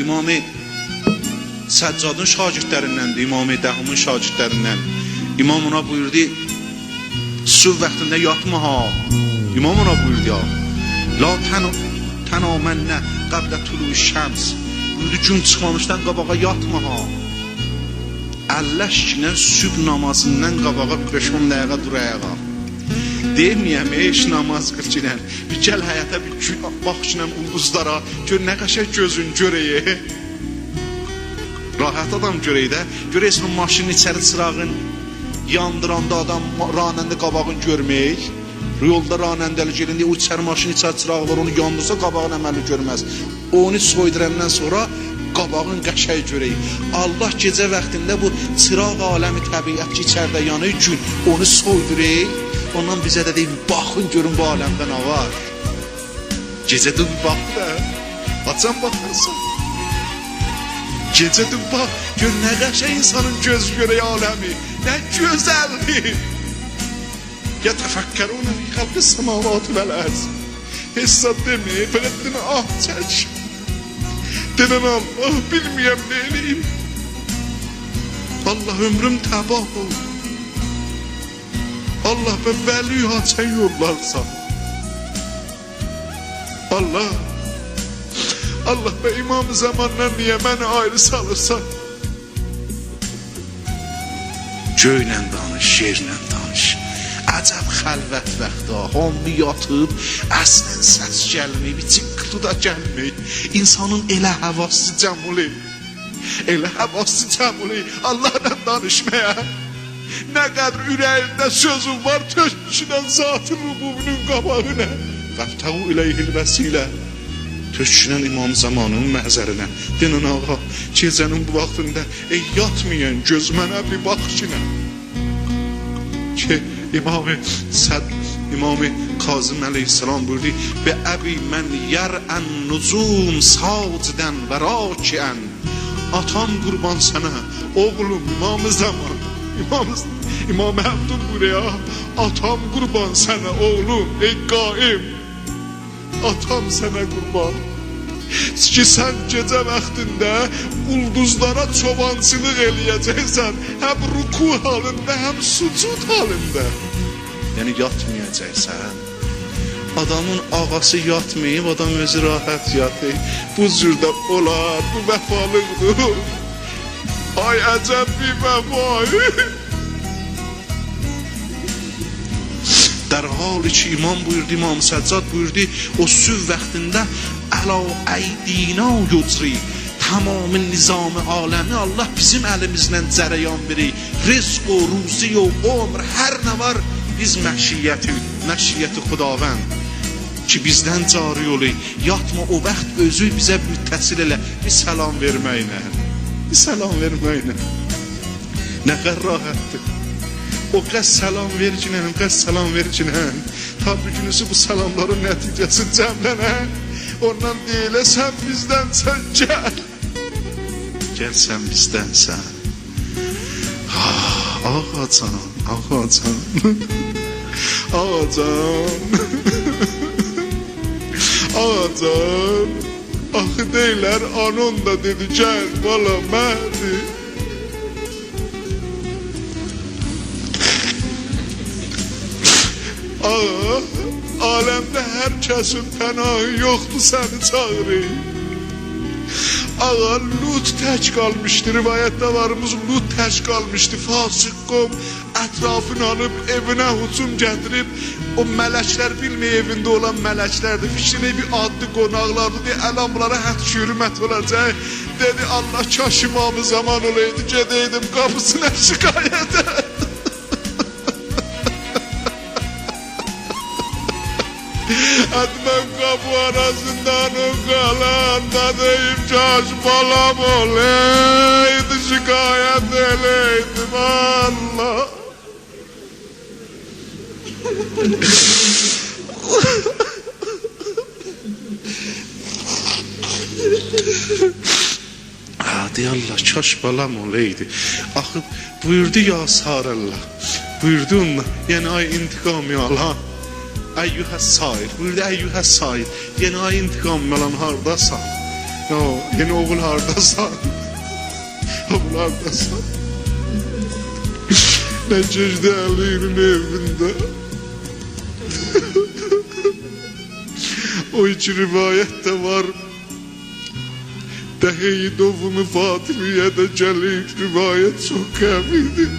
İmam-ı Səccadın şagirdlərindəndir, İmam-ı Dəhumun şagirdlərindən. İmam ona buyurdu, sübh vaxtında yatma ha. İmam ona buyurdu ya. La tənamənə qəblə tulu'i şəms. Buyurdu, gün çıxmamışdan qabağa yatma ha. Əlləşkinə sübh namazından qabağa bir 5-10 dəqiqə dur ayağa. Deməyəm, heç namaz qıl ki, bir gəl həyata bir bax ki, ulduzlara, gör nə qəşəng gözün görəyə. Rahat adam görək də, görəyəsən o maşının içəri çırağın yandıranda adam ranəndə qabağını görməyək. Yolda ranəndəli gelində o içəri maşının içəri çırağı var, onu yandırsa qabağın əməlini görməz. Onu soydurandan sonra qabağın qəşəng görək. Allah gecə vaxtında bu çıraq aləmi təbiət ki, içəridə yanır gün, onu soydurək. Ondan bizə də deyim, baxın görün bu aləmdə nə var. Gecə dur bir bax da, açan baxarsan. Gecə dur bax, gör nə qəşəng insanın göz görək aləmi, nə gözəldir. Yətəfəkkərunə fi xalqis səmavati vəl-ərz. Hesab demir, fəqət demir, ah çək. Denən Allah, bilməyəm nə eləyim. Allah ömrüm təbah oldu. Allah və vəli haçan yollarsa. Allah, Allah və imam-ı zamandan niyə məni ayrı salırsan? Göylə danış, yerlə danış. Əcəb xəlvət vaxtı, hamı yatıb, əslən səs gəlməyib, bir çıqqıtı da gəlməyib. İnsanın elə həvası cəm olub, elə həvası cəm olub Allahla danışmaya. Nə qədər ürəyində sözüm var, töküşünən zat-ı rububinin qabağına. Vəbtəğu iləyhil vəsilə. Töküşünən imam zamanının məhzərinə. Denən ağa, gecənin bu vaxtında ey yatmayan göz mənə bir bax ki nə. Ki İmam-ı Kazım əleyhissalam buyurdu, Bə əbi mən yərən nüzum sacidən və rakiən. Atam qurban sənə, oğlum İmam-ı zaman, İmam Əbdül buraya, atam qurban sənə oğlum, ey qaim, atam sənə qurban. Ki sən gecə vaxtında ulduzlara çobançılıq eləyəcəksən, həm ruku halında, həm sucud halında. Yəni yatmayacaqsan. Adamın ağası yatmayıb, adam özü rahat yatır. Bu cürdə olar, bu vəfalıqdır. Ay əcəb bir vəfayı. Dərhal ki imam buyurdu, İmam Səccad buyurdu, o sübh vaxtında əla əydina yucri, tamamı nizam-ı aləmi Allah bizim əlimizlə cərəyan verir. Rizq o, ruzi o, ömr, hər nə var biz məşiyyəti xudavənd ki bizdən cari olur. Yatma o vaxt özü bizə müttəsil elə, bir salam verməklə, bir salam verməklə. Nə qədər rahatdır. O qəs salam verginən, qəs salam verginən. Ta bir günüsü bu salamların nəticəsi cəmlənə. Ondan deyilə, sən bizdənsən, gəl. Gəl sən bizdənsən. Ağacan, ağacan. Ağacan. Ağacan. Axı deyilər, anon da dedi, gəl bala Məhdi. Ağa, aləmdə hər kəsin pənahı yoxdur, səni çağırır. Ağa, Lut tək qalmışdı, rivayətdə varımız Lut tək qalmışdı. Fasıq qovm ətrafını alıb, evinə hücum gətirib, o mələklər bilmir evində olan mələklərdir. Fikrinə bir adlı qonaqlardır, deyə əlam bunlara hədd hürmət olacaq. Dedi, Allah kaş imamı zaman olaydı, gedəydim qapısına şikayətə. Etmem kapı arasından o kalan da deyim kaş balam olaydı, şikayet eleydim Allah. Hadi Allah kaş balam olaydı. Axı buyurdu ya Sarallah. Buyurdu onunla. Yəni ay intiqam ya Allah. Əyyühə sair, buyurdu əyyühə sair, yəni ay intiqam alan hardasan? Yəni oğul hardasan? Oğul hardasan? Nə gecdə Əlinin evində. O iki rivayət də var. Dəheyi dovumu Fatimiyə də gəlir. Rivayət çox qəmidir.